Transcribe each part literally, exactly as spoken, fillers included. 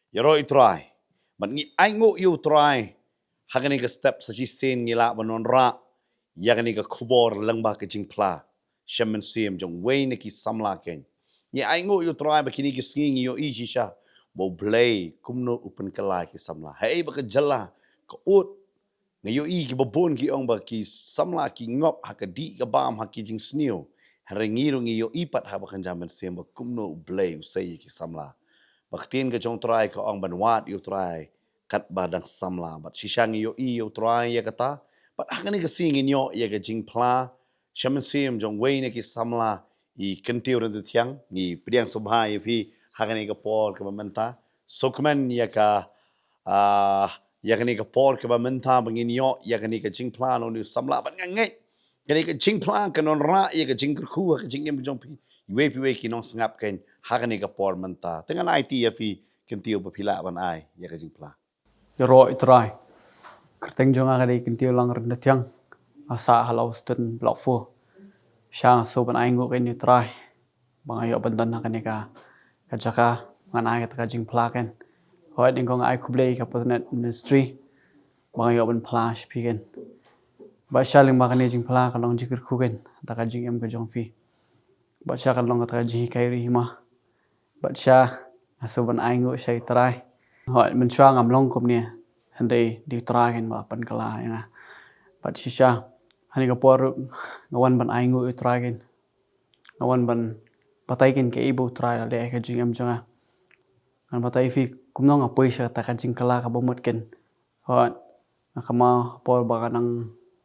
Ïaroh ïa u Trai. Bad ngi ainguh ïa u Trai. Ha kane ka step sa shisien ngi lah ban wanrah ïa kane ka khubor lyngba ka jingphla sha mynsiem jong uwei na ki samla kein. Ngi ainguh ïa u Trai ba kine ki sngi ngi ïohi shisha ba U Blei kumno u pynkylla ïa ki samla. Haei ba ka jylla ka ud, ngi ïohi kiba bun ki ong ba ki samla ki ngop ha ka dih ka bam ha ki jingsniew. Hynrei ngi ruh ngi ïohi pat ha ba kynja mynsiem ba kumno U Blei u sei ïa ki samla. Ba ka ktien ka jong u Trai ka ong ban wad ïa u Trai katba dang samla. Bad shisha ngi ïohi ïa u Trai ïa kata. Bad ha kane ka sngi ngin ïoh ïa ka jingphla sha mynsiem jong uwei na ki samla i Kyntiew Ryntathiang. Ngi pdiang sngewbha ïa phi ha kane ka por kaba mynta. Sngewkmen ïa ka, ah, ïa kane ka por kaba mynta ba ngin ïoh ïa kane ka jingphla na une u samla bad nga ngeit kane ka jingphla kan wanrah ïa ka jingkyrkhu ha ka jingim jong phi, iwei pa iwei ki nongsngap kein ha kane ka por mynta. Te ngan aiti ïa phi Kyntiew ba phi lah ban ai ïa ka jingphla. Ïaroh ïa u Trai. Kyrteng jong nga ka dei Kyntiew Lang Ryntathiang. Nga sah ha Lawston Block four. Shisha nga sngewbha ban ainguh kein ïa u Trai ba nga ïoh ban don ha kane ka, ka jaka, ngan ai kata ka jingphla kein. Hooid, nyngkong nga ai khublei ïa ka Potnet Ministry ba nga ïoh ban phla sha phi kein. Bad shisha lyngba kane ka jingphla ka long jingkyrkhu kein ha ka jingim ka jong phi. Bad shisha ka long kata ka jinghikai ruh hi ma. Bad shisha nga sngewbha ban ainguh sha u Trai. Hooid, mynshuwa ngam long kumne, hynrei dei u Trai kein ba la pynkylla ïa nga. Bad shisha ha kane ka por ruh nga wan ban ainguh ïa u Trai kein. Nga wan ban batai kein kaei ba u Trai u la leh ha ka jingim jong nga. Ngan batai ïa phi kumno nga poi sha kata ka jingkylla kaba mut kein. Hooid, nga kynmaw ha por ba nga dang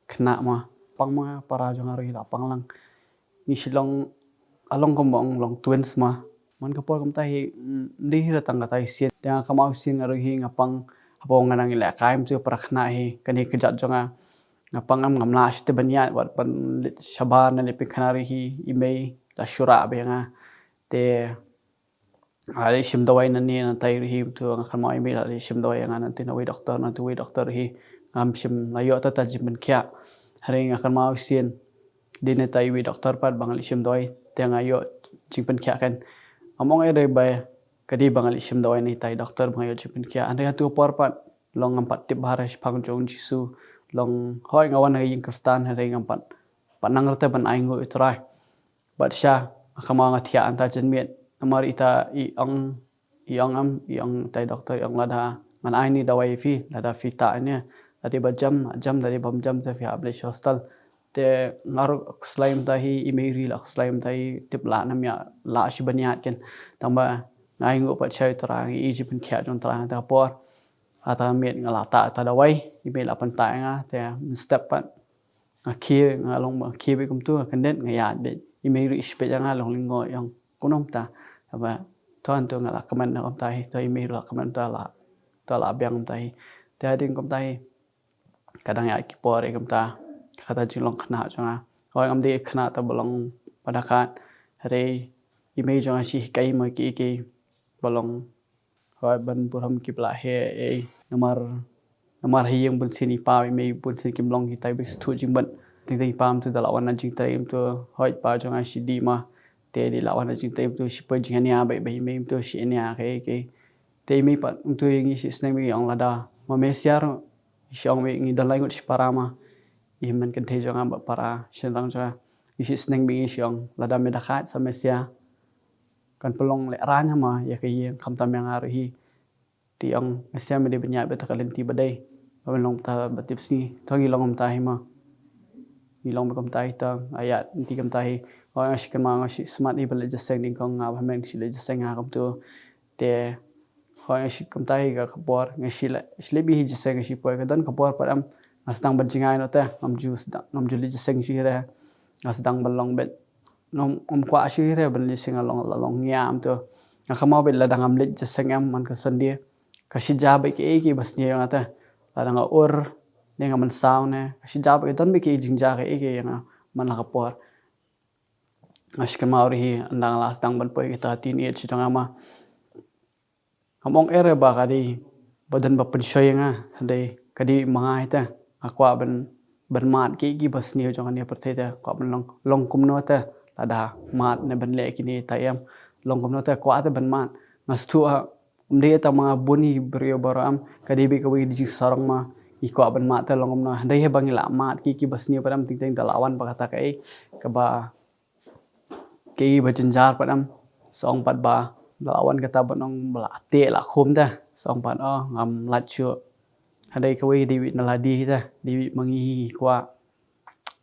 khynnah ma, pang ma, para jong nga ruh i la pang lang. Ngi shu long, nga long kumba ong long twins ma. Man ka por kumta hi, mm, ym dei hi ruh tang katai sien. Te nga kynmaw shisien nga ruh hi nga pang ha por nga dang ïalehkai mynta para khynnah hi, kane ka kjat jong nga. Nga pang em, ngam lah shuh te ban ïaid, wat ban leit shabar ne leit pynkhana ruh hi, i mei la shu rah beit ïa nga. Te nga la leit shim dawai nangne nantai ruh hi, mynta nga kynmaw i mei la leit shim dawai ïa nga nantai na uwei doktor, nantai uwei doktor ruh hi. Ngam shym la ïoh ta ka jingpynkhiah. Hynrei nga kynmaw shisien dei na itai uwei doktor pat ba nga leit shim dawai, te nga ïoh jingpynkhiah kein. Ngam ong ei ruh ba ka dei ba nga leit shim dawai na itai doktor ba nga ïoh jingpynkhiah. Hynrei ha tu ka por pat long ngam pat tip bha ruh shaphang jong u Jisu. Long hooid nga wan na ka ïing Khristan hynrei ngam pat, pat nang ruh te ban ainguh ïa u Trai. Bad shisha nga kynmaw nga thiah hangta janmiet namar ita i ong, i ong em, i ong itai doktor i ong lada ngan ai ne dawai ïa phi, lada phi tah ne, lada i ba jem, jem, lada i bym jem te phi hap leit sha hospital. Te nga ruh khuslai mynta hi, i mei ruh i la khuslai mynta hi, tip lah nam ïa lah shuh ban ïaid kein. Tangba nga ainguh pat sha u Trai, nga i jingpynkhiah jong u Trai hangta ka por. Hangta ka miet nga la tah ïa ta dawai, i mei la pyntah ïa nga, te mynstep pat nga khie, nga long ba nga khie beit kumtu, nga kyndit, nga ïaid beit. I mei ruh i shu peit ïa nga, long lyngngoh, i ong kumno mynta. Haba to hangto nga la kmen kumta hi, to i mei ruh la kmen kumta, la, to la biang kumta hi. Te hadien kumta hi ka dang ïaid ki por ïa kumta, kata jinglong khynnah jong nga. Hooid ngam dei khynnah te ba long badakhat, hynrei i mei jong nga i shu hikai ma kiei kiei ba long hooid ban burom kiba la heh ei. Namar, namar ha ïing bunsien i pa i mei bunsien kim long kitai ba sngewthuh jingmut. Teng teng i pa mynta da la wan na jingtrei mynta, hooid pa jong nga i shu dih ma. Te dei la wan na jingtrei mynta i shu poi jingania beit, bad i mei mynta i shu ania kaei kaei. Te i mei pat mynta ïa ngi i shu sneng beit, i ong lada ma me syiar, i shu ong beit, ngi don lai ngut shipara ma. I hynmen kynthei jong nga bad para shynrang jong nga i shu sneng beit, i shu ong lada me da khaid sa me syiar, kan pynlong lehraiñ ma ïa ka ïing, khamtam ïa nga ruh hi. Te i ong me syiar, me dei ban ïaid beit ha ka lynti ba dei, ba men long beit ha ba tipsngi. To ngi long kumta hi ma. Ngi long beit kumta hi, to nga ïaid lynti kumta hi. Hooid nga shu kynmaw nga shu smat hi ban leit jingïaseng, nyngkong nga bad ha men shu leit jingïaseng ha kumtu. Te hooid nga shu kumta hi ka, ka por nga shu leit, shu leit beit hi jingïaseng, nga shu poi, ka don ka por pat em nga sdang ban jngai noh te, ngam ju sdang, ngam ju leit jingïaseng shuh hi re. Nga sdang ban long beit, ngam, ngam kwah shuh hi re ban leit jingïaseng, nga long, la long ngiam to. Nga kynmaw beit lada ngam leit jingïaseng em man ka Sunday, ka shu jia beit kiei kiei ba sniew ïa nga te. Lada nga ur ne nga mynsaw ne, ka shu jia beit, don beit ki jingjia kiei kiei ïa nga man la ka por. Nga shu kynmaw ruh hi ynda nga la sdang ban poi kita ha teenage jong nga ma. Ngam ong ei ruh ba ka dei ba don ba pynshoi ïa nga, hynrei ka dei ma nga hi te. Nga kwah ban, ban mad kiei kiei ba sniew jong kane ka pyrthei te, kwah ban long, long kumno te. Lada mad ne ban leh kine kitai em, long kumno te, kwah te ban mad. Nga sngewthuh ha Ym dei tang ma bun hi briew baroh em, ka dei beit kawei ka jingsarong ma ngi kwah ban mad te long kumno. Hynrei haba ngi la mad ki, ki basniew pat em, teng teng da la wan pat kata kaei kaba kaei ba jynjar pat em. Sa ong pat ba da la wan kata ban ong ba la teh la khum te, sa ong pat, oh, ngam lait shuh. Hynrei kawei ka dei beit na lade hi te, dei beit ma ngi hi kwah.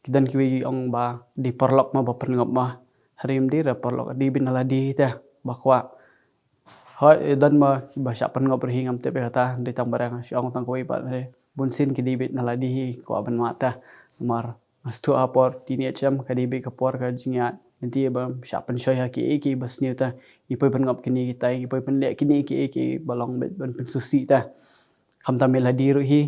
Ki don kiwei ki ong ba dei paralok ma ba pynngop ma. Hynrei ym dei re paralok, dei beit na lade hi te ba kwah. Hooid, don ma kiba shah pynngop ruh hi, ngam tip ïa kata, dei tang ba nga shu ong tang kawei pat, hynrei bunsien ki dei beit na lade hi kwah ban mad te. Namar nga sngewthuh ha por teenage em, ka dei beit ka por ka jingïaid lynti ba shah pynshoi ha kiei kiei ba sniew te. Ngi poi pynngop kine kitai, ngi poi pynleh kine kiei kiei ba long beit ban pynsngewsih te. Khamtam ïa lade ruh hi,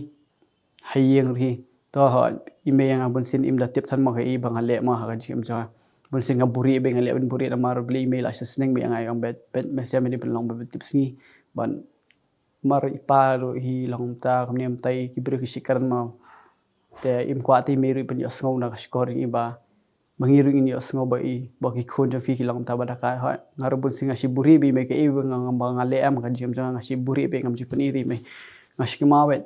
ha ïing ruh hi. To, hooid, i mei ïa nga bunsien im da tip than ma kaei ba nga leh ma ha ka jingim jong nga. Bunsien nga buhrieh beit, nga leh ban buhrieh namar balei i mei la shu sneng beit ïa nga, i ong beit, beit, me shem, me dei ban long beit, beit tip sngi. Ban mar i pa ruh hi long kumta, kumne kumtai, ki briew ki shu kren ma. Te im kwah te i mei ruh i pynïohsngew na ka shkor jong i ba, ba ngi ruh ngin ïohsngew ba i, ba ki khun jong phi ki long kumta ba da ka. Hooid, nga ruh bunsien nga shu buhrieh beit i mei, kaei ba nga, ba nga leh em ha ka jingim jong nga, nga shu buhrieh beit, ngam ju pyni ruh i mei. Nga shu kynmaw beit.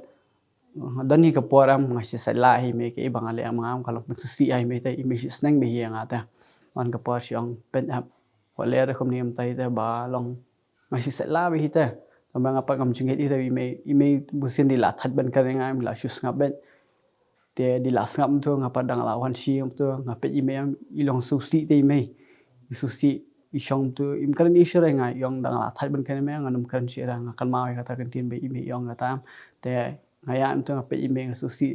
Don hi ka por em nga shu sait lah hi i mei, kaei ba nga leh em, nga em ka long pynsngewsih ïa i mei te, i mei shu sneng beit hi ïa nga te. Wan ka por shu ong, peit em, wat leh re kumne kumtai te ba long, nga shu sait lah beit hi te. Tangba nga pat ngam ju ngeit hi re i mei, i mei bunsien dei la thait ban kren ïa nga, i mei la shu sngap beit. Te dei la sngap kumto, nga pat dang la wan shim kumto, nga peit i mei em, i long sngewsih te i mei. I sngewsih, i shong kumto, im kren ïa i shuh re, nga ong dang la thait ban kren ïa i mei, ngan ym kren shuh re, nga kynmaw ïa kata ka ktien ba i mei i ong kata em. Te nga ïaid kumto nga peit i mei nga sngewsih,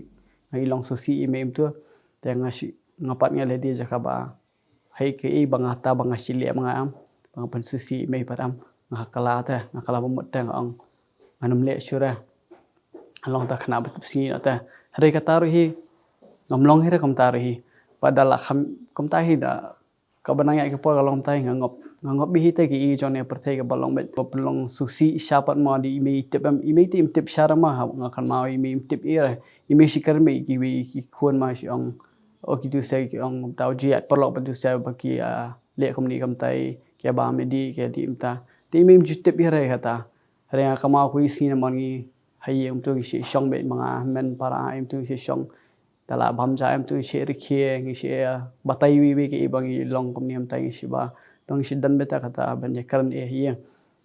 nga, i long sngewsih i mei kumto. Te nga shu, nga pat nga leh da jaka ba, hei, kaei ba nga, kata ba nga shu leh ma nga em, ba nga pynsngewsih i mei pat em, nga kylla te, nga kylla ba mut te, nga ong ngan ym leh shuh re. Long ta khynnah ba tip sngi noh te. Hynrei kata ruh hi ngam long hi re kumta ruh hi. Pat da la kham kumta hi da, kaba nang ïaid ka por ka long kumta hi, nga ngop, nga ngop beit hi te, kiei jong ne pyrthei kaba long beit, ba pynlong sngewsih sha pat ma, dei i mei i tip em, i mei te im tip sha re ma, ha, nga kynmaw i mei im tip ei re. I mei shu kren beit kiwei ki khun ma, shu ong, o, kitu se ki ong, tau ju ïaid paralok bad tu se ba ki, ah, leh kumne kumtai, ki ba medi, ki dei kumta. Te i mei im ju tip ei re kata. Hynrei nga kynmaw kawei sngi namar ngi ha ïing kumto ngi shu shong beit ma nga hynmen para, ïing kumto ngi shu shong. Da la bam ja ïing kumto ngi shu rkhie, ngi shu, ah, batai iwei iwei kaei ba ngi long kumne kumtai, ngi shu ba, dang ngi shu don beit ta kata ban ïakren ei ha ïing.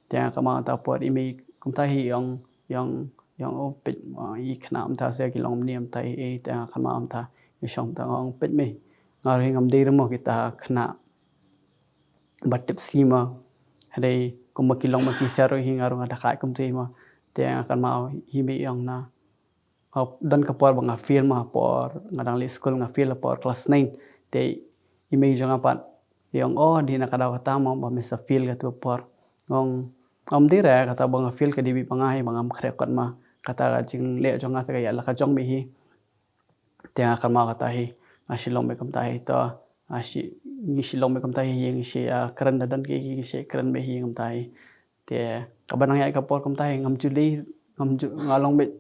Te nga kynmaw ta por i mei kumta hi i ong, i ong, i ong, o peit, ah, i khynnah kumta se ki long kumne kumta hi, te nga kynmaw kumta, i shong ta, nga ong peit mei, nga ruh hi ngam dei re mo kita khynnah ba tip sngi mo. Hynrei kumba ki long ma ki se ruh hi, nga ruh nga da kait kumta hi mo. Te nga kynmaw hi mei i ong na, nga, don ka por ba nga fail ma, por nga dang leit skul nga fail ha por klas nine. Te i mei jong nga pat i ong, o, dei na ka daw kata mo ba me sa fail katu ka por. Nga ong, ym dei re, kata ba nga fail ka dei beit ba nga hi, ba ngam khreh kot ma. Kata ka jingleh jong nga te ka ïaid la ka jong beit hi. Te nga kynmaw kata hi, nga shu long beit kumta hi to, nga shu, ngi shu long beit kumta hi, ngi shu, ah, kren da don kiei kiei ngi shu kren beit hi kumta hi. Te kaba nang ïaid ka por kumta hi ngam ju leh, ngam ju, nga long beit,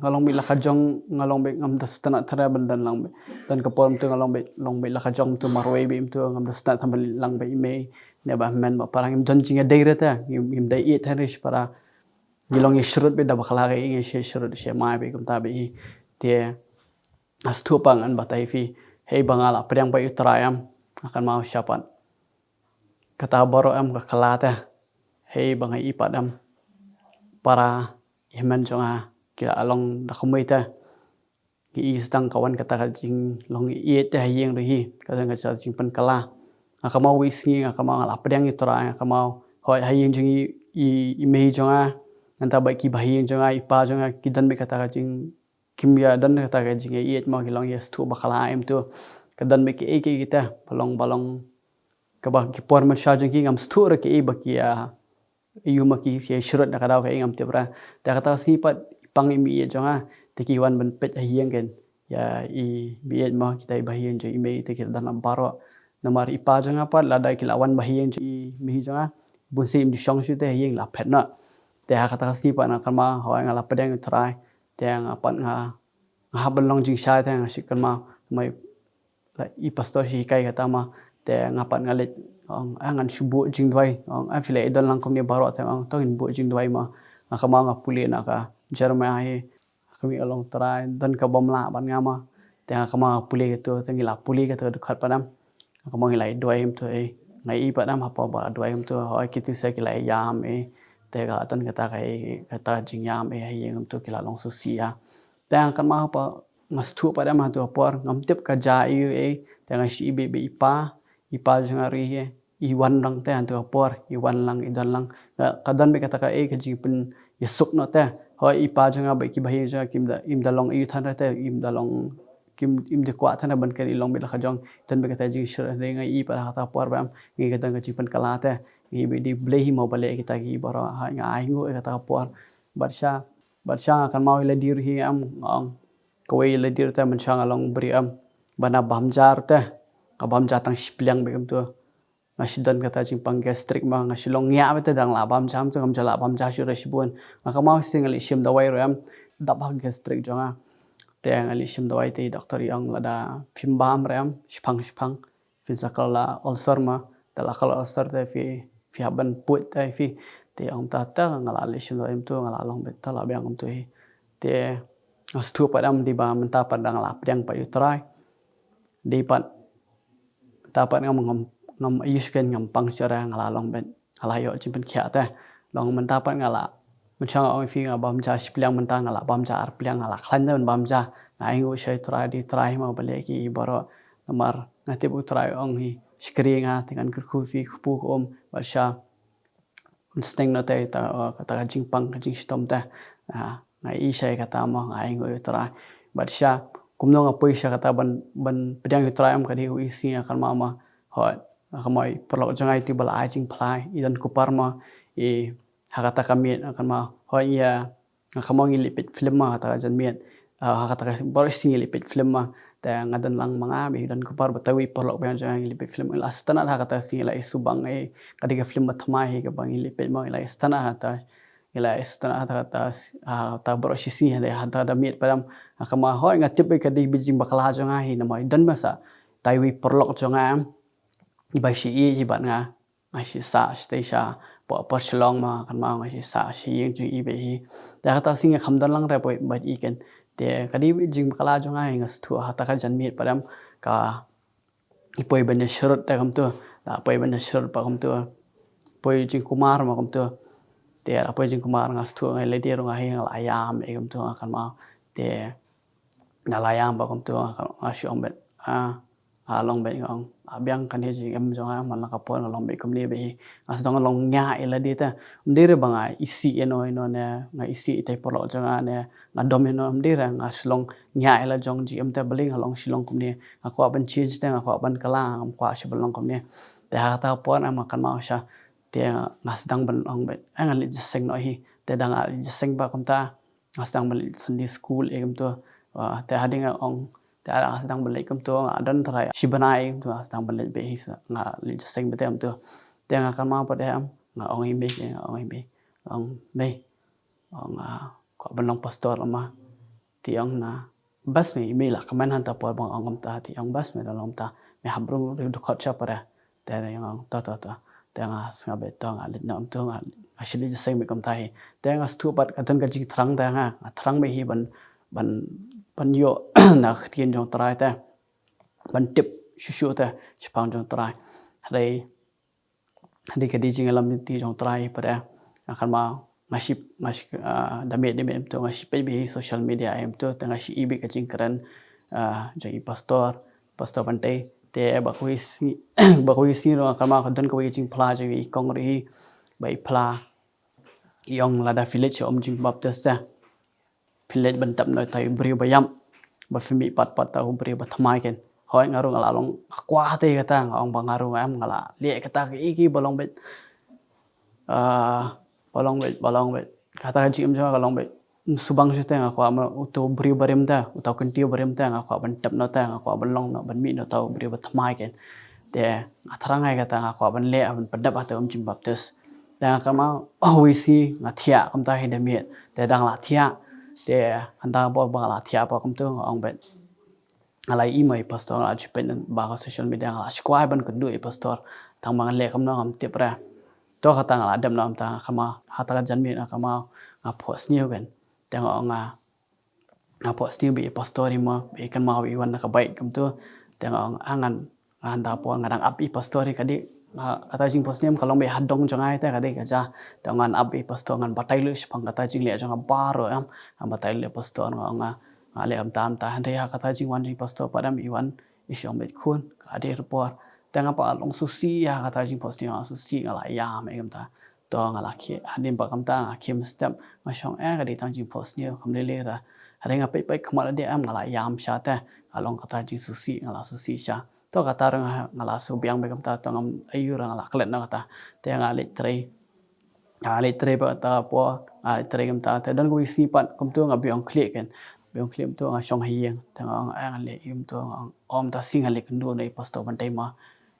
nga long beit la ka jong, nga long beit ngam da sngewtynnat than re ban don lang beit. Don ka por kumto nga long beit, long beit la ka jong kumto marwei beit kumto, ngam da sngewtynnat than ban lang beit i mei ne ba hynmen ba para, ngim don jingïadei re te, ngim, ngim da ïeit than re shi para. Ngi long ïa shrut beit da bakla kaei, ngi shu shrut shu mai beit kumta beit hi. Te nga sngewthuh pat ngan batai phi, hei ba nga la pdiang pat ïa u Trai em, nga kynmaw sha pat kata baroh em ka kylla te. Hei ba nga ïohi pat em, para hynmen jong nga ki la long da kumwei te. Ngi i sa tang ka wan kata ka jinglong ïeit te ha ïing ruh hi, ka don kata ka jingpynkylla. Nga kynmaw wei sngi, nga kynmaw nga la pdiang ïa u Trai, nga kynmaw hooid ha ïing jong i, i, i mei jong nga, nangta bad ki bahaïing jong nga, i pa jong nga, ki don beit kata ka jing, kim ïa don kata ka jingïeit mo, ki long ïa sngewthuh bakla em to. Ka don beit kiei kiei kita ba long, ba long kaba ki por mynshuwa jong ki ngam sngewthuh re kiei ba ki ïa ïohi ma ki, ki shrut na ka daw kaei ngam tip re. Te kata ka sngi pat i pang i meiieit jong nga, te ki wan ban peit ha ïing kein ïa i meiieit mo, kita i bahaïing jong i mei, te ki la don baroh. Namar i pa jong nga pat lada ki la wan bahaïing jong i mei jong nga, bun sien im ju shong shuh te ha ïing la phet noh. Te ha kata ka sngi pat nga kynmaw hooid nga la pdiang ïa u Trai. Te nga pat nga, nga hap ban long jingshai te nga shu kynmaw. Namar la i pastor shu hikai kata ma, te nga pat nga leit Ong, ah, ngan shu buh jingduwai. Ong, ah, phi la ïa don lang kumne baroh te, ong, to ngin buh jingduwai mo. Nga kynmaw nga pule na ka Jeremiah hi. Ka mih ka long Trai, don ka bym lah bad nga mo. Te nga kynmaw nga pule katu, te ngi la pule katu dkhot pat em. Nga kynmaw ngi la ïa duwai kumtu, eh. Nga i pat em hapoh ba la duwai kumtu, hooid kito sa ki la ïam, eh. Te ka don kata ka, eh, kata jingïam, eh, ha ïing kumtu ki la long sngewsih ïa. Te nga kynmaw hapoh, nga sngewthuh pat em ha tu ka por, ngam tip ka jia aïu, eh. Te nga shu i beit beit i pa, i pa jong nga ruh hi, i wan lang te ha tu ka por, i wan lang, i don lang. Ka, ka don beit kata ka, eh, ka jingpynïasuk noh te. Hooid i pa jong nga bad ki bahaïing jong nga kim da, im da long aïu than re te, im da long, kim, im da kwah than re ban kren, i long beit la ka jong. Don beit kata jingshitom, hynrei nga i pat ha kata ka por ba em, ngi ka don ka jingpynkylla te. Ngi beit dei Blei hi mo ba leh kita ki baroh, ha, nga ainguh ïa kata ka por. Bad sha, bad sha nga kynmaw i lady ruh hi em, nga ong. Kawei i lady ruh te mynshuwa nga long briew em. Ba na bam ja ruh te. Ka bam ja tang shi pliang beit kumtu. Nga shu don kata jingpang gastric mo, nga shu long ngiah beit te dang lah bam ja, te ngam ju lah bam ja shuh re shibun. Nga kynmaw shisien nga leit shim dawai ruh em, dap ha gastric jong nga. Te nga leit shim dawai te i doktor i ong lada phim bam re em, shipang shipang. Phin sa kylla ulcer mo, da la kylla ulcer te phi, phi hap ban put te phi. Te i ong ta te nga la leit shim dawai kumtu, nga la long beit te la biang kumtu hi. Te nga sngewthuh pat em dei ba mynta pat dang la pdiang pat ïa u Trai. Dei pat, ta pat ngam, ngam, ngam ïoh shuh kein, ngam pang shuh re, nga la long beit, nga la ïoh jingpynkhiah te. Long mynta pat nga la, mynshuwa nga ong ïa phi nga bam ja shi pliang, mynta nga la bam ja ar pliang, nga la khlaiñ te ban bam ja. Nga ainguh sha u Trai, dei u Trai hi mo ba leh ki baroh. Namar nga tip u Trai u ong hi, shakri nga, te ngan kyrkhu ïa phi kpu ka um, bad sha un sneng noh te, ta, kata ka jingpang, ka jingshitom te. Ah, nga i sha kata mo, nga ainguh ïa u Trai. Bad sha, kumno nga poi sha kata ban, ban pdiang ïa u Trai em, ka dei kawei ka sngi nga kynmaw mo. Hooid, nga kynmaw i paralok jong nga itu ba la ai jingphla, i Don Kupar mo, i ha kata ka miet nga kynmaw. Hooid, ïa, nga kynmaw ngi leit peit film mo, ha kata ka janmiet. Ah, ha kata ka, baroh shi sngi ngi leit peit film mo. Te nga don lang ma nga bad i Don Kupar bad uta uwei u paralok biang jong nga, ngi leit peit film, ngi la sngewtynnat ha kata ka sngi, ngi la ïa subang, eh, ka dei ka film ba thymmai hi kaba ngi leit peit mo, ngi la sngewtynnat ha kata, ngi la sngewtynnat ha kata, ha kata baroh shi sngi, ha kata ka miet pat em. Nga kynmaw hooid nga tip ka dei ka jingbakla jong nga hi namar i don mo sa uta uwei u paralok jong nga em, i ba shu ïeit hi bad nga. Nga shu sah shatei sha, por, por Shillong mo, nga kynmaw nga shu sah sha ïing jong i beit hi. Te kata ka sngi nga kham don lang re bad i kein. Te ka dei ka jingbakla jong nga hi, nga sngewthuh ha kata ka janmiet pat em, ka, i poi ban ïasyrut te kumtu. La poi ban ïasyrut pat kumtu. Poi jingkumar mo kumtu. Te la poi jingkumar nga sngewthuh nga leit ruh nga hi nga la ïam eh kumtu nga kynmaw. Te nga la ïam pat kumtu nga, nga shu ong beit. Ah, nga long beit nga ong. Ah, biang kane jingim jong nga man la ka por nga long beit kumne beit hi. Nga sdang long ngiah ïa lade te. Ym dei re ba nga isih ïano ïano ne, nga isih ïa utai u paralok jong nga ne, nga dom ïano, ym dei re, nga shu long ngiah ïa la jong jingim te, balei nga long shu long kumne. Nga kwah ban change te, nga kwah ban kylla, ngam kwah shuh ban long kumne. Te ha kata ka por nga kynmaw sha. Te nga, nga sdang ban ong beit, eh, ngan leit jingïaseng noh hi. Te da nga leit jingïaseng pat kumta, nga sdang ban leit Sunday school eh kumtu. Ah, te hadien nga ong, te nga sdang ban leit kumtu, nga don tharai shi bnai eh kumtu, nga sdang ban leit beit hi, nga leit jingïaseng beit te kumtu. Te nga kynmaw pat em, nga ong ïa i mei, nga ong ïa i mei, nga ong mei, nga kwah ban long pastor lama. Te i ong na, bas mei, i mei la kmen hangta por ba nga ong kumta, te i ong bas mei, da long kumta, me hap rung rung dkhot sha pare. Te nga ong to to to. Te nga sngap beit to, nga leit noh kumtu, nga, nga shu leit jingïaseng beit kumta hi. Te nga sngewthuh pat ka don ka jingthrang te nga, nga thrang beit hi ban, ban, ban ïoh na ka ktien jong u Trai te. Ban tip shuh shuh te shaphang jong u Trai. Hynrei, hynrei ka dei jingïalam lynti jong u Trai pat. Nga kynmaw nga shu, nga shu, ah, da miet da miet kumtu nga shu peit beit hi social media eh kumtu, te nga shu i beit ka jingkren, ah, jong i pastor, Pastor Bantei. Te bad kawei sngi, bad kawei sngi ruh nga kynmaw ka don kawei ka jingphla jong i kong ruh hi, ba i phla, i ong lada phi leit sha um jingpynbaptis te, phi leit ban tap noh ïa utai u briew ba ïap, ba phi mih pat pat ïa utai u briew ba thymmai kein. Hooid nga ruh nga la long, nga kwah te kata, nga ong ba nga ruh nga em, nga la leh kata kaei kaei ba long beit, ah, ba long beit, ba long beit. Kata ka jingim jong nga ka long beit. Ym shu bang shuh te, nga kwah ma utai u briew barim te, utai u kyntiew barim te, nga kwah ban tap noh te, nga kwah ban long noh, ban mih noh ïa utai u briew ba thymmai kein. Te nga thrang ïa kata, nga kwah ban leh, ban pyndep ha utai u um jingpynbaptis. Te nga kynmaw, oh, kawei sngi nga thiah kumta hi da miet. Te dang la thiah. Te hangta por ba nga la thiah pat kumtu nga ong beit, nga la ïohi ma i pastor, nga la ju peit ba ka social media, nga la shu kwah ban kynduh ïa i pastor. Tang ba ngan leh kumno ngam tip re. To kata nga la dep noh mynta, nga kynmaw ha kata ka janmiet nga kynmaw nga phohsniew kan. Te nga ong nga nga phohsniew ba i pastor hi mo, ba i kynmaw i wan na ka bike kumtu. Te nga ong ah ngan, nga hynda por nga dang ap i pastor hi ka dei. Nga, kata jingphohsniew ka long ba i hadong jong nga hi te ka dei ka ja. Te ngan ap i pastor, ngan batai lut shaphang kata jingleh jong nga baroh em. Ngan batai lut i pastor, nga ong nga, nga leh kumta kumta, hynrei ha kata jingwan jong i pastor pat em i wan i shong beit khun, ka dei por. Te nga pat long sngewsih ïa kata jingphohsniew, nga sngewsih, nga la ïam eh kumta. To nga la khie, hadien pat kumta nga khie mynstep, nga shong eh ka dei tang jingphohsniew kam lei lei ra. Hynrei nga peit peit khmat lade em, nga la ïam sha te. Ka long kata jingsngewsih, nga la sngewsih sha. To kata ruh nga, nga la shu biang beit kumta, to ngam aiu ruh nga la klet noh kata. Te nga leit trei, nga leit trei pat kata por, nga leit trei kumta. Te don kawei sngi pat kumtu nga biang khlieh kan, biang khlieh kumtu nga shong ha ïing. Te nga ong eh ngan leit ïing kumtu, nga ong ym, ta sngi ngan leit kynduh noh i pastor Bantei ma.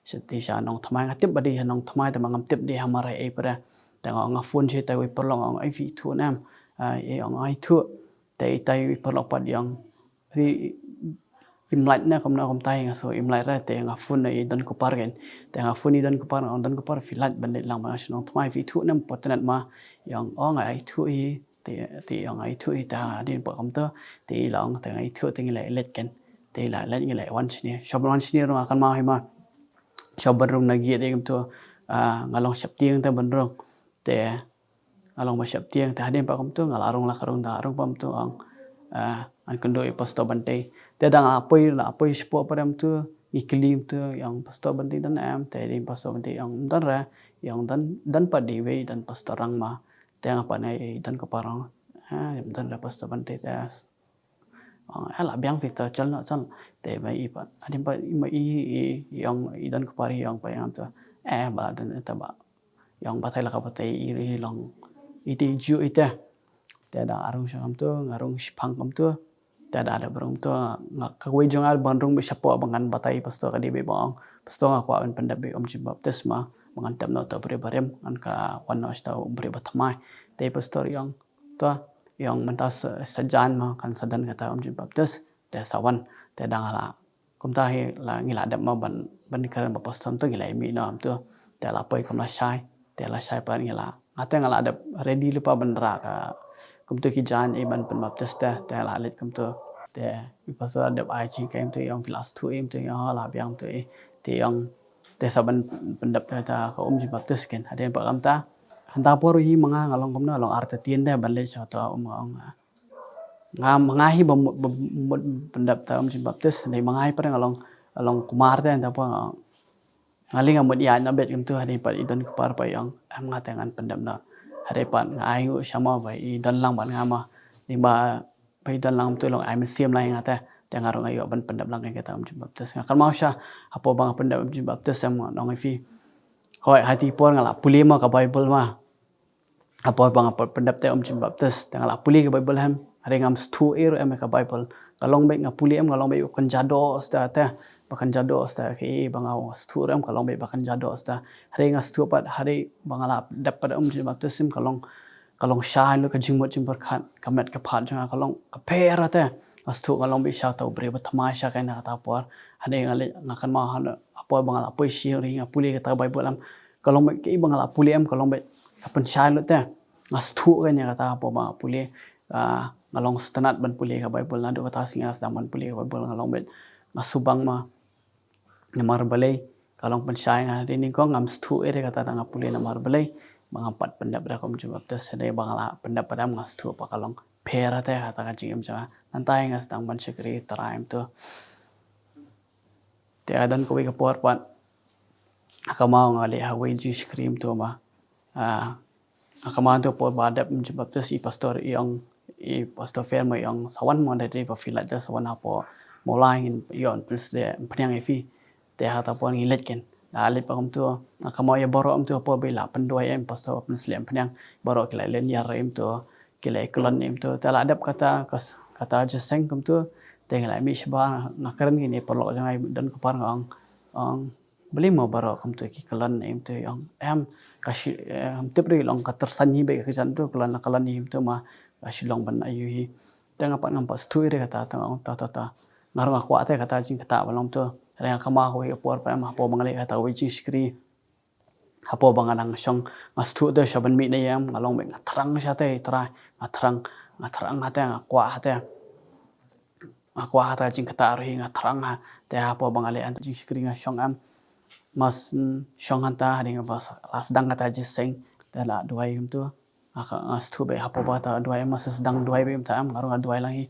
Sha te sha Nongthymmai, nga tip ba dei sha Nongthymmai te ma ngam tip dei ha Marei ei pat. Te nga ong, nga phone sha itai i paralok, nga ong ai phi ithuh ne em? Ah, i ong ai ithuh. Te itai i paralok pat i ong, ri, im lait ne kumno kumtai, nga shu im lait re. Te nga phone na i Don Kupar kan. Te nga phone i Don Kupar, nga ong Don Kupar, phi lait ban leit lang ma nga sha Nongthymmai, phi ithuh ne em, fortunate ma? I ong ong ai ithuh hi. Te, te i ong ai ithuh hi, te hadien pat kumtu te i la ong te nga ithuh te ngi la leit kan. Te i la leit, ngi la wan shane. Shuwa ban wan shane ruh nga kynmaw hi ma, shuwa ban rung na gate ei kumtu, ah, nga long sheptieng te ban rung. Te nga long ba sheptieng, te hadien pat kumtu nga la rung, la ka rung, da rung pat kumtu ong, ah, ngan kynduh i pastor Bantei. Te da nga la poi, la poi shapoh pat kumtu, ngi kylli kumtu, i ong pastor Bantei don em? Te i ong pastor Bantei, i ong ym don re. I ong don, don pat dei iwei, don pastor Rangma. Te nga pat nai i Don Kupar, ong ah ym don re pastor Bantei te. Ong eh la biang phi, to chal noh, chal. Te ma i pat, hadien pat ma i, i, i ong i Don Kupar, i ong pat ïa nga to, eh ba don te ba, i ong batai la ka batai i, i long i dei ju i te. Te da nga rung sha kumtu, nga rung shiphang kumtu. Te da dep rung to nga, kawei jong nga ban rung beit shapoh ba ngan batai i pastor ka dei beit ba ong pastor nga kwah ban pyndep beit um jingim baptis ma, ba ngan tep noh uta u briew barim, ngan ka wan noh sha uta u briew bathymmai. Te i pastor i ong to, i ong mynta sa, sa jan ma kan sa don kata um jingim baptis, te sa wan. Te da nga la, kumta hi la ngi la dep ma ban, ban kren bad pastor kumtu, ngi la ïa mih noh kumtu. Te la poi kum la shai, te la shai pat ngi la, nga te nga la dep ready lypa ban rah ka, kumtu ki jaiñ i ban pynbaptis te, te la leit kumtu. Te i pastor la dep ai jingkren kumtu, i ong phi la sngewthuh ei kumtu, i ong la biang kumtu i. Te i ong te sa ban pyndep te ta ka um jingim baptis kan. Hadien pat kumta, hynda por hi ma nga nga long kumno, long artatien te ban leit sha ta um, nga ong nga, ma nga hi ba mut, ba mut pyndep ta um jingim baptis, hynrei ma nga hi pat nga long, nga long kumar te, hynda por nga, nga lei nga mut ïaid na beit kumtu, hadien pat i Don Kupar pat i ong em, nga te ngan pyndep noh. Hadien pat nga ai nguh sha ma ba i don lang bad nga ma, lyngba ba i don lang kumtu long ai mynsiem lang ïa nga te. Te nga ruh nga ïoh ban pyndep lang ïa kata um jingim baptis. Nga kynmaw sha hapoh ba nga pyndep um jingim baptis em, nga ong ïa phi, hooid ha kata ka por nga la pule ma ka Baibl ma. Hapoh ba nga pyndep te um jingim baptis, te nga la pule ka Baibl em, hynrei ngam sngewthuh ei ruh em ïa ka Baibl. Ka long beit nga pule em, ka long beit ba kan jadoh sda te, ba kan jadoh sda, kaei ba nga sngewthuh ruh em, ka long beit ba kan jadoh sda. Hynrei nga sngewthuh pat, hynrei ba nga la dep pat um jingim baptis em, ka long, ka long shai lut ka jingmut jingpyrkhat, ka met ka phad jong nga ka long ka pher te. Nga sngewthuh nga long beit sha uta u briew bathymmai sha kane kata ka por. Hynrei nga leit, nga kynmaw ha kane ka por ba nga la poi sha ïing, nga pule kata ka Baibl em, ka long beit kaei ba nga la pule em, ka long beit ka pynshai lut te. Nga sngewthuh kein ïa kata hapoh ba nga pule, ah, nga long sngewtynnat ban pule ka Baibl, naduh kata ka sngi nga sdang ban pule ka Baibl, nga long beit nga sngewbang ma. Namar balei? Ka long pynshai nga, hynrei nyngkong ngam sngewthuh ei re kata da nga pule, namar balei? Ba ngam pat pyndep re ka um jingim baptis, hynrei ba nga la pyndep pat em nga sngewthuh pat ka long pher te kata ka jingim jong nga. Nangta nga sdang ban shakri Trai kumtu. Te don kawei ka por pat, nga kynmaw nga leit ha kawei jingshakri kumtu ma. Ah, nga kynmaw tu por ba dep um jingim baptis, i pastor i ong, i pastor Fer ma i ong, sa wan mo, da dei ba phi lait te sa wan hapoh Mawlai, ngin ïoh ban pynshlur umphniang ïa phi. Te ha kata ka por ngi leit kein. Da leit pat kumtu, nga kynmaw ïa baroh kumtu, ha por ba i la pynduwai em, pastor ba pynshlur umphniang, baroh ki la leit ïa rim kumtu, ki la kyllon em kumtu. Te la dep kata, kata jingïaseng kumtu. Te ngi la mih shabar, nga kren kein ïa i paralok jong nga i Don Kupar, nga ong, ong balei mo baroh kumtu ki kyllon em kumtu, i ong em, ka shi, em, tip re long ka tyrsan hi beit ka kjat kumtu, kyllon la kyllon hi kumtu ma, ka shu long ban aiu hi. Te nga pat ngam pat sngewthuh ei re kata, te nga ong ta ta ta. Nga ruh nga kwah te kata jingkata ba long kumtu. Hynrei nga kynmaw kawei ka por pat em, hapoh ba nga leit kata kawei jingshakri, Hapoh ba nga dang shong, nga sdang te sha ban mih na ïing, nga long beit nga thrang shatei Trai, nga thrang, nga thrang hatei, nga kwah hatei. Nga kwah hatei jingktah ruh hi nga thrang hatei hapoh ba nga leh hangta jingshakri nga shong em. Mas, mm, shong hangta hadien ba la sdang kata jingïaseng te la duwai kumtu. Nga ka, nga sdang beit hapoh ba kata duwai em, mas sdang duwai beit kumta em, nga ruh nga duwai lang hi.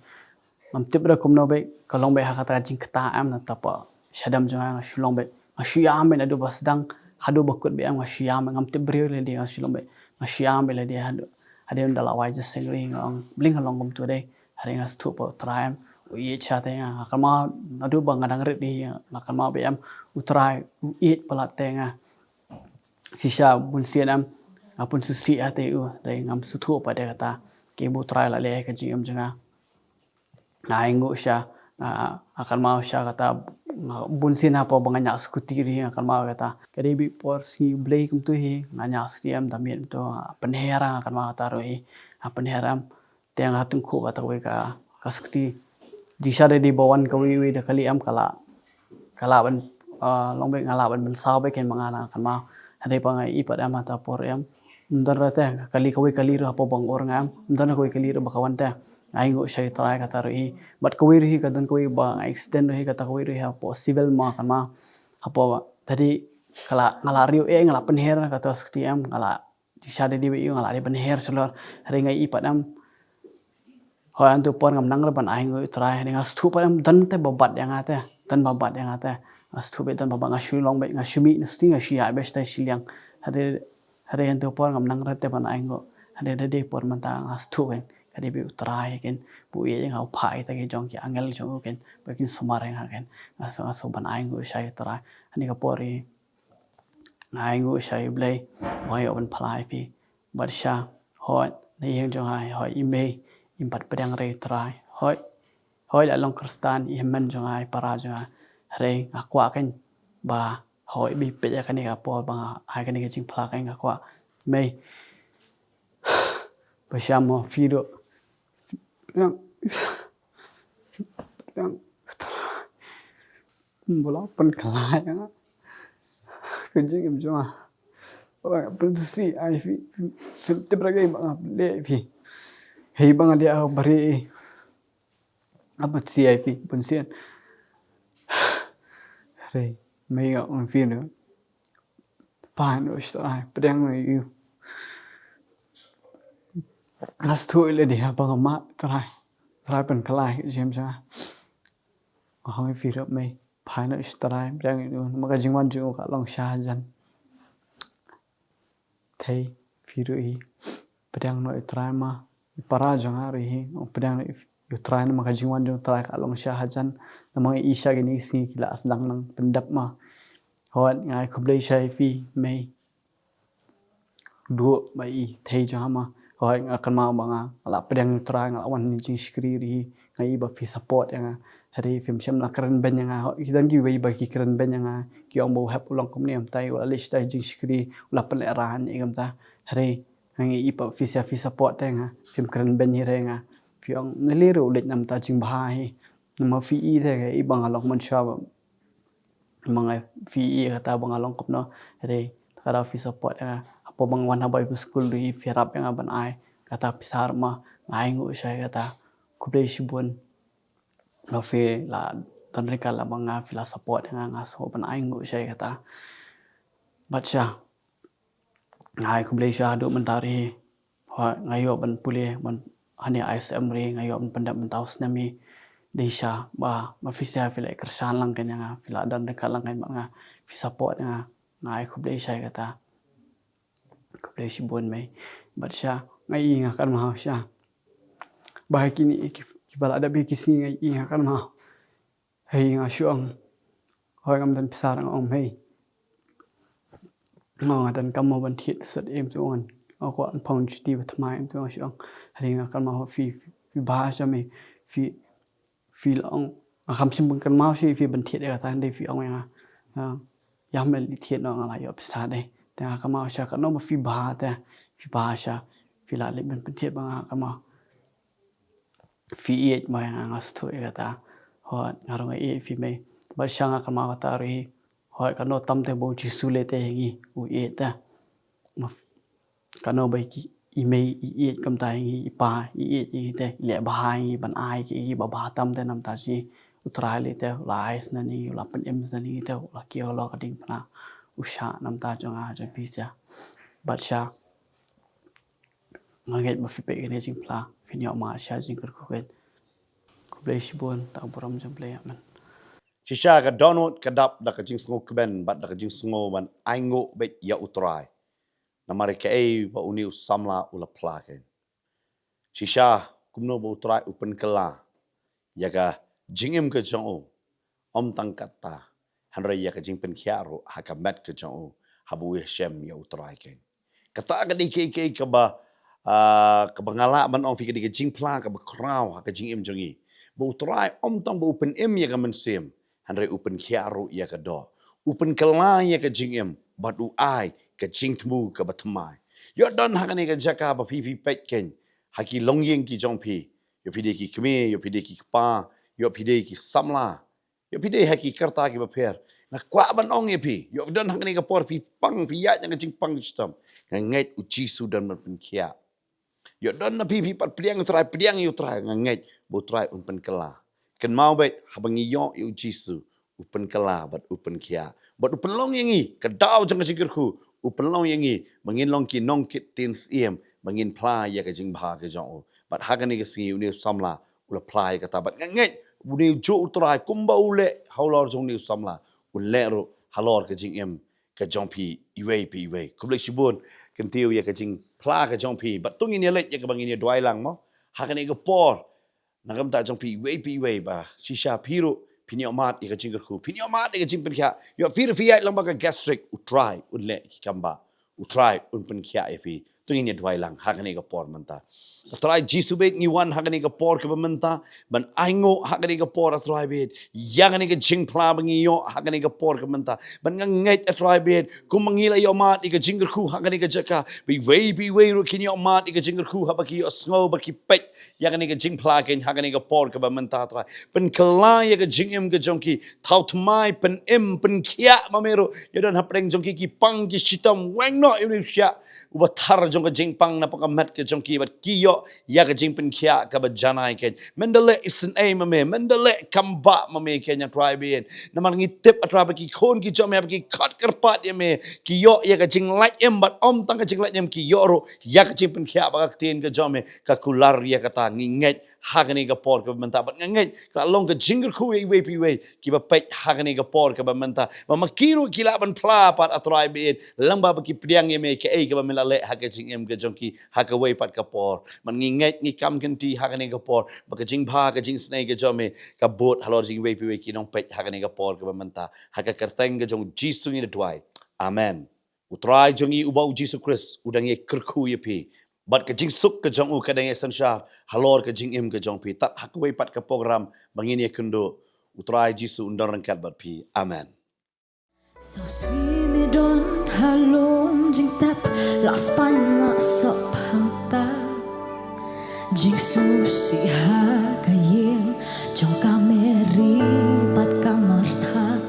Ngam tip re kumno beit, ka long beit ha kata jingktah em, nangta pa shadem jong nga nga shu long beit, nga shu ïam beit naduh ba sdang haduh ba kut beit em, nga shu ïam beit, ngam tip briew lei de, nga shu long beit, nga shu ïam beit lei de haduh, hadien da la wai jingïaseng ruh hi nga ong, bling ha long kumtu dei, hadien nga sdang pat u Trai em, u ïeit shatei nga, nga kynmaw naduh ba nga dang rit hi, nga kynmaw beit em, u Trai u ïeit palat te nga. Shisha bun sien em, nga pynsuhsih hatei u, dei ngam sngewthuh pat de kata, ki ba u Trai la leh ka jingim jong nga. Nga ainguh sha, nga, nga kynmaw sha kata, nga bun sien hapoh ba nga ñiah scooty ruh hi nga kynmaw kata. Ka dei beit por sngi Blei kumtu hi, nga ñiah scooty em da miet kumtu, nga pynher nga kynmaw kata ruh hi, nga pynher em. Te nga tyngkhuh kata kawei ka, ka scooty. Jingshisha dei ba wan kawei, wei da kali em ka la, ka la ban, ah, long beit nga la ban mynsaw beit kein ma nga na kynmaw. Hadien ba nga i pat em hata por em. Ym don re te kali kawei kali ruh hapoh ba nga ur nga em. Ym don kawei kali ruh ba ka wan te. Nga ainguh sha u Trai kata ruh hi. Bad kawei ruh hi ka don kawei ba nga accident ruh hi kata kawei ruh hi hapoh civil ma kynmaw. Hapoh ba. Te dei ka la, nga la riew eh nga la pynher kata scooty em nga la Jingshisha dei dei beit ïa nga la dei ban her shalor. Hadien nga i pat em. Hooid hangtu por ngam nang re ban ainguh ïa u Trai. Hadien nga sngewthuh pat em don te ba bat ïa nga te. Don ba bat ïa nga te. Nga sngewthuh beit don ba bat nga shu long beit nga shu mih na scooty nga shu ïaid beit shatai shiliang. Hadien, hadien hangtu por ngam nang re te ban ainguh. Hadien dei dei por mynta nga sngewthuh kein. Ka dei beit u Trai kein. Ba u ïeit ïa nga u phah ïa kita ki jong ki angel jong u kein. Ba kin sumar ïa nga kein. Nga sngewthuh, nga sngewthuh ban ainguh sha ïa u Trai. Hadien ka por hi. Nga ainguh sha u Blei, ba nga ïoh ban phla ïa phi. Bad sha, hooid, na ïing jong nga, hooid, i mei, im pat pdiang re u Trai. Hooid, hooid, la long Khristan, i hynmen jong nga, i para jong nga. Hynrei, nga kwah kein, ba, hooid, ba i peit ïa kane ka por, ba nga ai kane ka jingphla kein nga kwah. Mei. Ba sha mo phi ruh. Pdiang. Pdiang. Ba la pynkylla ïa nga. Ka jingim jong nga. Ba nga pynsuhsih ïa phi. Phim tip re kaei ba nga leh ïa phi. Hei ba nga leh ïa ka bri. Nga pynsuhsih ïa phi. Pynsuhsih. Hynrei mei nga ong ïa phi noh. Phai noh sha u Trai. Pdiang noh ïa u. Nga sngewthuh ïa lade ha ba nga mad Trai. Trai pynkylla ïa ka jingim jong nga. Nga ong ïa phi ruh mei. Phai noh sha u Trai, pdiang ïa u, namar ka jingwan jong u ka long sha hajan. Te phi ruh hi, pdiang noh ïa u Trai ma, ïa para jong nga ruh hi, pdiang noh ïa u Trai namar ka jingwan jong u Trai ka long sha hajan. Namar i sha kine ki sngi ki la sdang nang pyndep ma. Hooid nga ai khublei sha phi mei. Duh ba i thei jong nga ma. Hooid nga kynmaw ba nga la pdiang ïa u Trai, nga la wan ha jingshakri ruh hi, nga i ba phi support ïa nga. Hynrei phim shym la kren beiñ ïa nga. Hooid ki don kiwei ba ki kren beiñ ïa nga, ki ong ba u hep u long kumne, mynta u la leit shatai jingshakri, u la pynlehrain ïa kumta. Hynrei nga i ba phi sa phi support ïa nga, phim kren beiñ hi re nga. Phi ong ne lei ruh u leit na bynta jingbha hi. Namar phi i te, nga i ba nga long mynshuwa ba ma nga phi i kata ba nga long kumno. Hynrei te ka daw phi support ïa nga. Hapoh ba nga wan ha Bible school ruh hi phi ïarap ïa nga ban ai kata pisa ruh ma. Nga ainguh sha ïa kata. Khublei shibun. Ba phi la don ryngkat lem bad nga, phi la support ïa nga, nga sngewbha ban ainguh sha ïa kata. Bad sha nga ai khublei sha haduh mynta ruh hi. Hooid nga ïoh ban pule ban hangne I S M ruh hi, nga ïoh ban pyndep mynta u snem hi. Dei sha ba ma phi sa phi la kyrshan lang kein ïa nga, phi la don ryngkat lang kein bad nga, phi support ïa nga. Nga ai khublei sha ïa kata. Khublei shibun mei. Bad sha nga i nga kynmaw sha ba ha kine ki, kiba la dep hi ki sngi nga i nga kynmaw. Hei nga shu ong. Hooid ngam don pisa, nga ong hei. Nga ong nga donkam mo ban thied set em tu ong. Nga kwah ban phong juti ba thymmai em tu ong shu ong. Hynrei nga kynmaw phi, phi bha sha mei. Phi, phi la ong. Nga kham shym ban kynmaw sha phi ban thied ïa kata hynrei phi ong ïa nga. Ïa me leit thied noh, nga la ïoh pisa dei. Te nga kynmaw sha kano ba phi bha te. Phi bha sha. Phi la leit ban pynthied ba nga kynmaw. Phi ïeit mo ïa nga, nga sngewthuh ïa kata. Hooid nga ruh nga ïeit phi mei. Bad sha nga kynmaw kata ruh hi. Hooid, katno tam te ba u Jisu leh te ïa ngi, u ïeit te. Maf-, katno ba ki, i mei i ïeit kumta ïa ngi, i pa i ïeit ïa ngi te, i leh bha ïa ngi ban ai ki, ki ba bha tam te namar ta shi. U Trai leh te, u la ai sngewbha ïa ngi, u la pynim sngewbha ïa ngi te, u la kiew halor ka diengphna. U shah namar ta jong nga jong phi sha. Bad sha nga ngeit ba phi peit kane ka jingphla, phin ïoh mad sha jingkyrkhu kane. Khublei shibun, ta burom jong Blei, amen. Shisha ka dohnud ka dap da ka jingsngewkmen bad da ka jingsngew ban ainguh beit ïa u Trai. Namar kaei ba une u samla u la phla keiñ. Shisha kumno ba u Trai u pynkylla ïa ka jingim ka jong u. Ym tang katta, hynrei ïa ka jingpynkhiah ruh ha ka met ka jong u, haba u ïashem ïa u Trai keiñ. Kata ka dei kaei kaei kaba, ah, kaba nga lah ban ong phi ka dei ka jingphla kaba khraw ha ka jingim jong ngi. Ba u Trai ym tang ba u pynim ïa ka mynsiem, hynrei u pynkhiah ruh ïa ka doh. U pynkylla ïa ka jingim, bad u ai ka jingthmu kaba thymmai. Ïoh don ha kane ka jaka ba phi phi peit keiñ, ha ki longïing ki jong phi. Ïoh phi dei ki kmie, ïoh phi dei ki kpa, ïoh phi dei ki samla. Ïoh phi dei ha ki kyrta kiba pher. Nga kwah ban ong ïa phi, ïoh phi don ha kane ka por phi pang, phi ïaid ïa ka jingpang shitom. Nga ngeit u Jisu don ban pynkhiah. Ïoh don na phi, phi pat pdiang u Trai, pdiang ïa u Trai, nga ngeit ba u Trai un pynkylla. Kynmaw beit, haba ngi ïoh ïa u Jisu, u pynkylla bad u pynkhiah. Bad u pynlong ïa ngi ka daw jong ka jingkyrkhu, u pynlong ïa ngi ba ngin long ki nongkit ktien syiem, ba ngin phla ïa ka jingbha ka jong u. Bad ha kane ka sngi une u samla u la phla ïa kata, bad nga ngeit une u juh u Trai kumba u leh halor jong une u samla, u leh ruh halor ka jingim ka jong phi iwei pa iwei. Khublei shibun, kyntiew ïa ka jingphla ka jong phi. Bad to ngin ïa leit ïa kaba ngin ïa duwai lang mo. Ha kane ka por, na ka bynta jong phi iwei pa iwei ba shisha phi ruh phin ïoh mad ïa ka jingkyrkhu, phin ïoh mad ïa ka jingpynkhiah. Ïoh phi ruh phi ïaid lang bad ka gastric, u Trai un leh ki kam ba, u Trai un pynkhiah ïa phi. To ngin ïa duwai lang ha kane ka por mynta. A Trai Jisu beit, ngi wan ha kane ka por kaba mynta ban ainguh ha kane ka por, a Trai beit, ïa kane ka jingphla ba ngi ïoh ha kane ka por kaba mynta. Bad nga ngeit, a Trai beit, kumba ngi la ïoh mad ïa ka jingkyrkhu ha kane ka jaka, ba iwei pa iwei ruh kin ïoh mad ïa ka jingkyrkhu haba ki ïohsngew bad ki peit ïa kane ka jingphla keiñ ha kane ka por kaba mynta, a Trai. Pynkylla ïa ka jingim ka jong ki, thaw thymmai, pynim, pynkhiah ma me ruh. Ïa don hapdeng jong ki ki pang ki shitom, weng noh ïa une u shiah uba thar jong ka jingpang na ka met ka jong ki, bad ki ïoh ïa ka jingpynkhiah kaba janai keiñ. Men da leh isynei ma me, men da leh kam ba ma me keiñ, a Trai beit. Namar ngi tip, a Trai, ba ki khun ki jong me ba ki khot kyrpad ïa me, ki ïoh ïa ka jinglait im, bad ym tang ka jinglait im, ki ïoh ruh ïa ka jingpynkhiah ba ka ktien ka jong me ka kular ïa kata. Ngi ngeit ha kane ka por kaba mynta, bad nga ngeit ka la long ka jingkyrkhu ïa iwei pa iwei kiba peit ha kane ka por kaba mynta, ba ma ki ruh ki lah ban phla pat, a Trai beit, lyngba ba ki pdiang ïa me kaei kaba me la leh ha ka jingim ka jong ki ha kawei pat ka por. Bad ngi ngeit, ngi kam kynti ha kane ka por ba ka jingbha, ka jingisynei ka jong me ka bud halor jong iwei pa iwei ki nongpeit ha kane ka por kaba mynta. Ha ka kyrteng ka jong u Jisu ngi da duwai. Amen. U Trai jong ngi uba u Jisu Khrist u dang ïa kyrkhu ïa phi, bad ka jingsuk ka jong u ka dang ïa synshar halor ka jingim ka jong phi. Tad ha kawei pat ka program ba ngin ïa kynduh, u Trai Jisu un don ryngkat bad phi. Amen. Saw sngi me don ha lum jingtep, la span la sop hangta. Jingsngewsih ha ka ïing jong ka Mary bad ka Martha.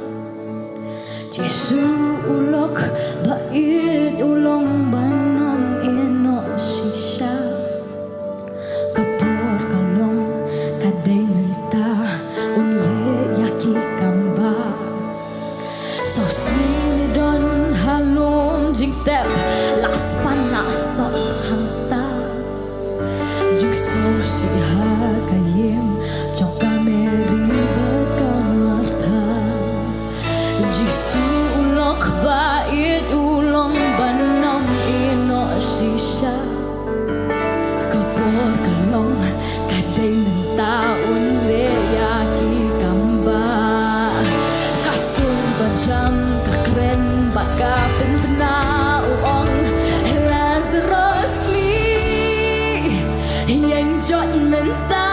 Jisu u lok ba ïeit u long ban ym ïehnoh shisha. Ka por ka long ka dei mynta un leh ïa ki kam ba. Saw sngi me don ha lum jingtep, la span la sop hangta. Jingsngewsih ha ka ïing jong ka Mary bad ka Martha. Jisu u lok ba ïeit u long ban ym ïehnoh shisha. Ka por ka long ka dei mynta un leh ïa ki kam ba. Ka sur ba jam ka kren bad ka pynbna, u ong, Lazarus, mih, ïeng jot mynta.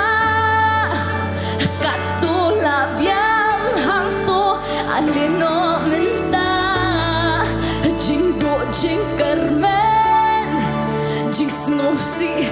Katto la biang hangto, ale noh mynta. Jingduh jingkyrmen, jingsngewsih